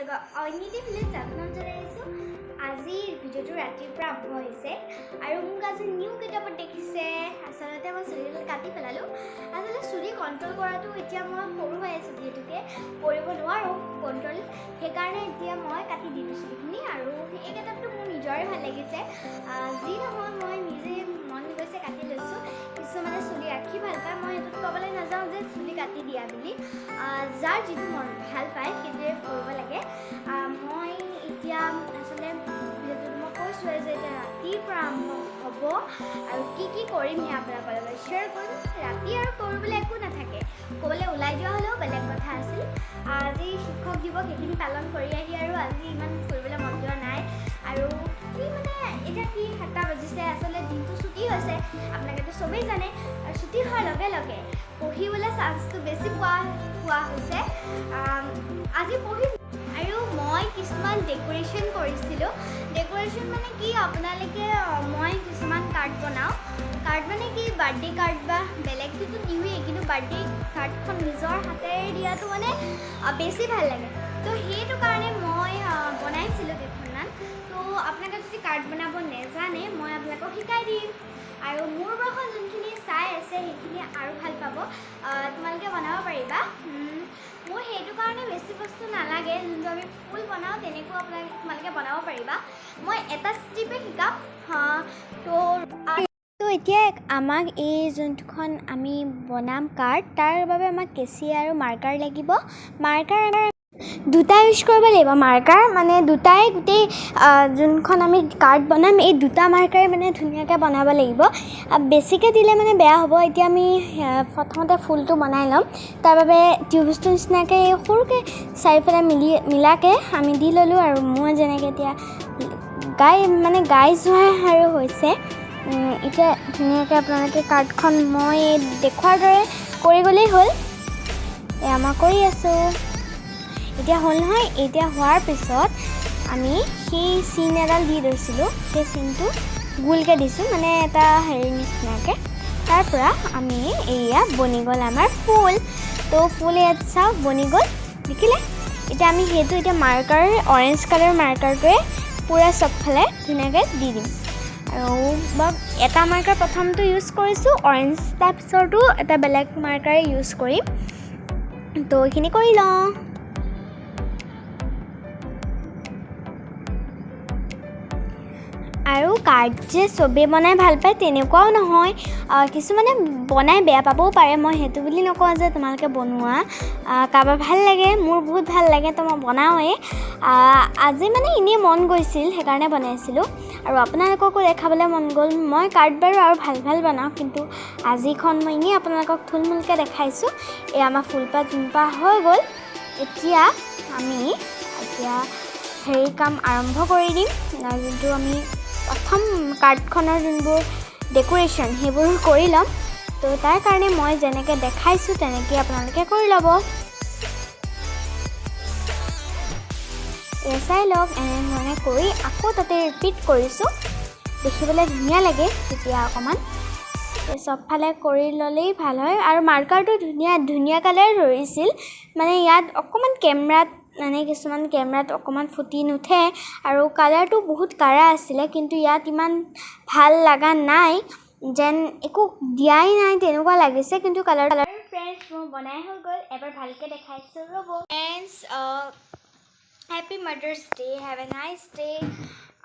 আপোনালোকক অন্য এটি ভিডিঅ'ত স্বাগতম জনাইছোঁ। আজি ভিডিঅ'টো ৰাতিৰ পৰা আৰম্ভ হৈছে আৰু মোক আজি নিউ গেটআপত দেখিছে। আচলতে মই চুলিডাল কাটি পেলালোঁ। আচলতে চুলি কণ্ট্ৰল কৰাটো এতিয়া মই সৰু হৈ আছোঁ, যিহেতুকে কৰিব নোৱাৰোঁ কণ্ট্ৰল, সেইকাৰণে এতিয়া মই কাটি দিলোঁ চুলিখিনি। আৰু এই গেটআপটো মোৰ নিজৰে ভাল লাগিছে, যি নহয় মই নিজে মন গৈছে কাটি লৈছোঁ। কিছুমানে চুলি ৰাখি ভাল পায়, মই সেইটোত ক'বলৈ নাযাওঁ যে চুলি কাটি দিয়া বুলি। যাৰ যিটো মন ভাল পায় সেইটোৱে কৰিব লাগে। মই এতিয়া আচলতে ভিডিঅ'টোত মই কৈছোঁৱে যে এতিয়া ৰাতিৰ পৰা আৰম্ভ হ'ব আৰু কি কি কৰিম সেয়া আপোনালোকৰ লগত শ্বেয়াৰ কৰিম। ৰাতি আৰু কৰিবলৈ একো নাথাকে, ক'বলৈ ওলাই যোৱা হ'লেও বেলেগ কথা আছিল। আজি শিক্ষক দিৱস সেইখিনি পালন কৰি আহি আৰু আজি ইমান ফুৰিবলৈ মন যোৱা নাই। আৰু কি মানে এতিয়া কি 7টা বাজিছে, আচলতে দিনটো ছুটি হৈছে, আপোনালোকেতো চবেই জানে। আৰু ছুটি হোৱাৰ লগে লগে পঢ়িবলৈ চান্সটো বেছি পোৱা পোৱা হৈছে। আজি পঢ়িম আৰু মই কিছুমান ডেক'ৰেশ্যন কৰিছিলোঁ। ডেক'ৰেশ্যন মানে কি, আপোনালোকে মই কিছুমান কাৰ্ড বনাওঁ। কাৰ্ড মানে কি, বাৰ্থডে কাৰ্ড বা বেলেগটোতো দিওঁৱেই, কিন্তু বাৰ্থডে কাৰ্ডখন নিজৰ হাতেৰে দিয়াটো মানে বেছি ভাল লাগে। তো সেইটো কাৰণে মই বনাইছিলোঁ কেইখনমান। তো আপোনালোকে যদি কাৰ্ড বনাব নেজানে, মই আপোনালোকক শিকাই দিম। আৰু মোৰ বয়সত যোনখিনি চাই আছে সেইখিনি আৰু ভাল পাব, তোমালোকে বনাব পাৰিবা। মোৰ সেইটো কাৰণে বেছি বস্তু নালাগে, যোনটো আমি ফুল বনাওঁ তেনেকুৱা আপোনালোকে তোমালোকে বনাব পাৰিবা। মই এটা ষ্টেপে শিকাম। তো তো এতিয়া আমাক এই যোনখন আমি বনাম কাৰ্ড, তাৰ বাবে আমাক কেঁচি আৰু মাৰ্কাৰ লাগিব। মাৰ্কাৰ দুটা ইউজ কৰিব লাগিব। মাৰ্কাৰ মানে দুটাই গোটেই যোনখন আমি কাৰ্ড বনাম এই দুটা মাৰ্কাৰে মানে ধুনীয়াকৈ বনাব লাগিব। বেছিকৈ দিলে মানে বেয়া হ'ব। এতিয়া আমি প্ৰথমতে ফুলটো বনাই ল'ম। তাৰ বাবে টিউবছটোৰ নিচিনাকৈ সৰুকৈ চাৰিওফালে মিলাকৈ আমি দি ল'লোঁ। আৰু মই যেনেকৈ এতিয়া গাই যোৱা আৰু হৈছে। এতিয়া ধুনীয়াকৈ আপোনালোকে কাৰ্ডখন মই দেখুৱাৰ দৰে কৰি গ'লেই হ'ল। এয়া মই কৰি আছোঁ। এতিয়া হ'ল নহয়। এতিয়া হোৱাৰ পিছত আমি সেই চিন এডাল দি লৈছিলোঁ, সেই চিনটো গোলকৈ দিছোঁ, মানে এটা হেৰি নিচিনাকৈ। তাৰ পৰা আমি এয়া বনি গ'ল আমাৰ ফুল। তো ফুল ইয়াত চাওক বনি গ'ল, দেখিলে। এতিয়া আমি সেইটো এতিয়া মাৰ্কাৰ, অৰেঞ্জ কালাৰ মাৰ্কাৰটোৱে পূৰা চবফালে ধুনীয়াকৈ দি দিম। আৰু বা এটা মাৰ্কাৰ প্ৰথমটো ইউজ কৰিছোঁ অৰেঞ্জ, তাৰপিছতো এটা বেলেগ মাৰ্কাৰে ইউজ কৰিম। তো এইখিনি কৰি লওঁ। আৰু কাৰ্ড যে চবেই বনাই ভাল পায় তেনেকুৱাও নহয়, কিছুমানে বনাই বেয়া পাবও পাৰে। মই সেইটো বুলি নকওঁ যে তোমালোকে বনোৱা, কাৰোবাৰ ভাল লাগে, মোৰ বহুত ভাল লাগে, তো মই বনাওঁৱেই। আজি মানে এনেই মন গৈছিল সেইকাৰণে বনাইছিলোঁ আৰু আপোনালোককো দেখাবলৈ মন গ'ল। মই কাৰ্ড বাৰু আৰু ভাল ভাল বনাওঁ, কিন্তু আজিখন মই এনেই আপোনালোকক থুলমূলকৈ দেখাইছোঁ। এই আমাৰ ফুলপাহ যোনপাহ হৈ গ'ল। এতিয়া আমি এতিয়া হেৰি কাম আৰম্ভ কৰি দিম, যোনটো আমি প্ৰথম কাৰ্ডখনৰ যোনবোৰ ডেক'ৰেশ্যন সেইবোৰ কৰি ল'ম। তো তাৰ কাৰণে মই যেনেকৈ দেখাইছোঁ তেনেকৈ আপোনালোকে কৰি ল'ব। এয়া চাই লওক, এনেধৰণে কৰি আকৌ তাতে ৰিপিট কৰিছোঁ। দেখিবলৈ ধুনীয়া লাগে তেতিয়া অকণমান। এই চবফালে কৰি ল'লেই ভাল হয়। আৰু মাৰ্কাৰটো ধুনীয়া ধুনীয়া কালাৰ ধৰিছিল, মানে ইয়াত অকণমান কেমেৰাত মানে কিছুমান কেমেৰাত অকণমান ফুটি নুঠে আৰু কালাৰটো বহুত কাঢ়া আছিলে, কিন্তু ইয়াত ইমান ভাল লগা নাই, যেন একো দিয়াই নাই তেনেকুৱা লাগিছে। কিন্তু কালাৰ ফ্ৰেণ্ডছ মোৰ বনাই হৈ গ'ল, এবাৰ ভালকৈ দেখাইছোঁ ৰ'ব। Friends, happy Mother's Day, have a nice day.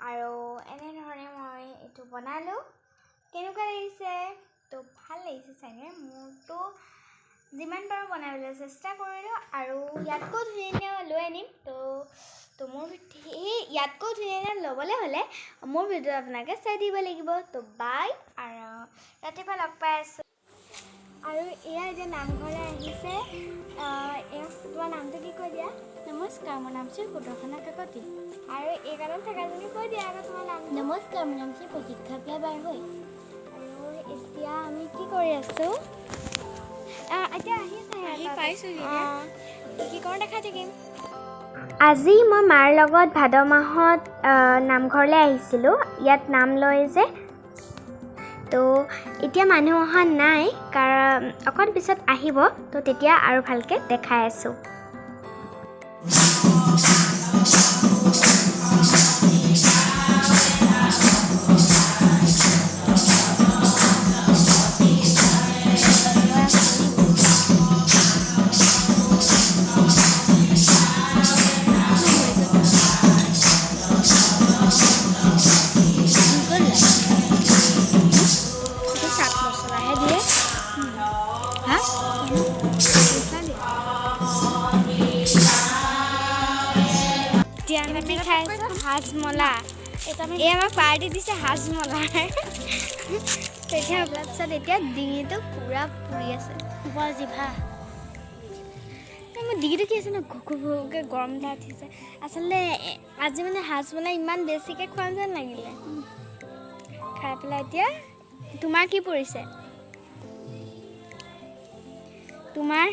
আৰু এনেধৰণে মই এইটো বনালোঁ, কেনেকুৱা লাগিছে? তো ভাল লাগিছে চাগে। মোৰতো যিমান পাৰোঁ বনাবলৈ চেষ্টা কৰিলোঁ আৰু ইয়াতকৈও ধুনীয়া ধুনীয়া লৈ আনিম। তো তো মোৰ সেই ইয়াতকৈও ধুনীয়া ধুনীয়া ল'বলৈ হ'লে মোৰ ভিডিঅ' আপোনালোকে চাই দিব লাগিব। তো বাই, আৰু ৰাতিপুৱা লগ পাই আছোঁ। আৰু এয়া এতিয়া নামঘৰলৈ আহিছে। এয়া তোমাৰ নামটো কি কৈ দিয়া? নমস্কাৰ, মোৰ নাম শ্ৰী সুদৰ্শনা কাকতি। আৰু এই গানত থকাজনী কৈ দিয়া আকৌ তোমাৰ নাম। নমস্কাৰ, মোৰ নাম শ্ৰী প্ৰতীক্ষা প্ৰিয়া বাঢ়ৈ। আৰু এতিয়া আমি কি কৰি আছোঁ? এতিয়া আহিছে, আহি পাইছোহি এতিয়া। কি কৰোঁ দেখাই থাকিম। আজি মই মাৰ লগত ভাদ মাহত নামঘৰলৈ আহিছিলোঁ, ইয়াত নাম লয় যে। তো এতিয়া মানুহ অহা নাই, কাৰণ অকণ পিছত আহিব, তো তেতিয়া আৰু ভালকৈ দেখাই আছোঁ। খাই আছোঁ হাজমলা। এই আমাক পাৰ্টি দিছে হাজমলাৰ। তেতিয়া তাৰপিছত এতিয়া ডিঙিটো পূৰা পুৰি আছে। জিভা। মোৰ ডিঙিটো কি আছে ন, ঘুকু ঘুকুকৈ গৰম এটা উঠিছে। আচলতে আজি মানে হাজমলা ইমান বেছিকৈ খোৱা যেন লাগিলে খাই পেলাই। এতিয়া তোমাৰ কি পৰিছে? তোমাৰ?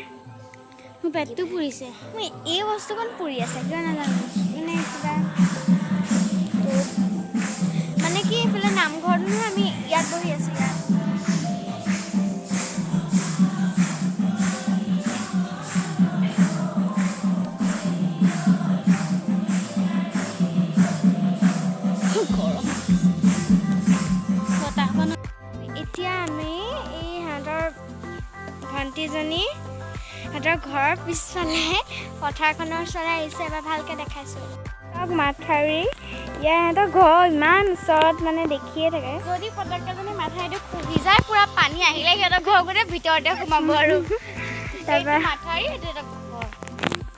মোৰ পেটটো পুৰিছে। মোৰ এই বস্তুকণ পুৰি আছে, কিয় নাজানো। মানে কিবা মানে কি, এইফালে নামঘৰত নহয়, আমি ইয়াত বহি আছোঁ ইয়াত। গৰম বতাহকণ। এতিয়া আমি এই সিহঁতৰ ভণ্টিজনী সিহঁতৰ ঘৰৰ পিছফালে পথাৰখনৰ ওচৰলৈ আহিছে। এবাৰ ভালকৈ দেখাইছোঁ মাথাউৰি। ইয়াৰ সিহঁতৰ ঘৰ ইমান ওচৰত, মানে দেখিয়ে থাকে। যদি পতককে মাথাউৰিটো খহি যায়, পূৰা পানী আহিলে সিহঁতৰ ঘৰ গোটেই ভিতৰতে সোমাব আৰু। তাৰপৰা মাথাউৰি সেইটো এটা ঘৰ।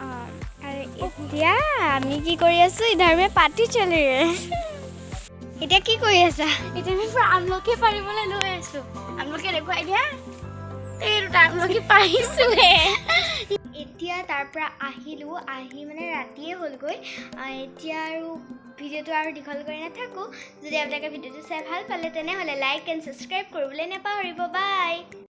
অঁ, আৰু এতিয়া আমি কি কৰি আছোঁ? ইধৰ মে পাৰ্টি চলি। এতিয়া কি কৰি আছা? এতিয়া আমি পূৰা আমলখি পাৰিবলৈ লৈ আছোঁ। আমলখি দেখুৱাই দিয়া, এই দুটা আমলখি পাৰিছোঁহে। এতিয়া তাৰ পৰা আহিলোঁ, আহি মানে ৰাতিয়ে হ'লগৈ। এতিয়া আৰু ভিডিঅ'টো আৰু দীঘল কৰি নাথাকোঁ। যদি আপোনালোকে ভিডিঅ'টো চাই ভাল পালে, তেনেহ'লে লাইক এণ্ড ছাবস্ক্ৰাইব কৰিবলৈ নাপাহৰিব। বাই।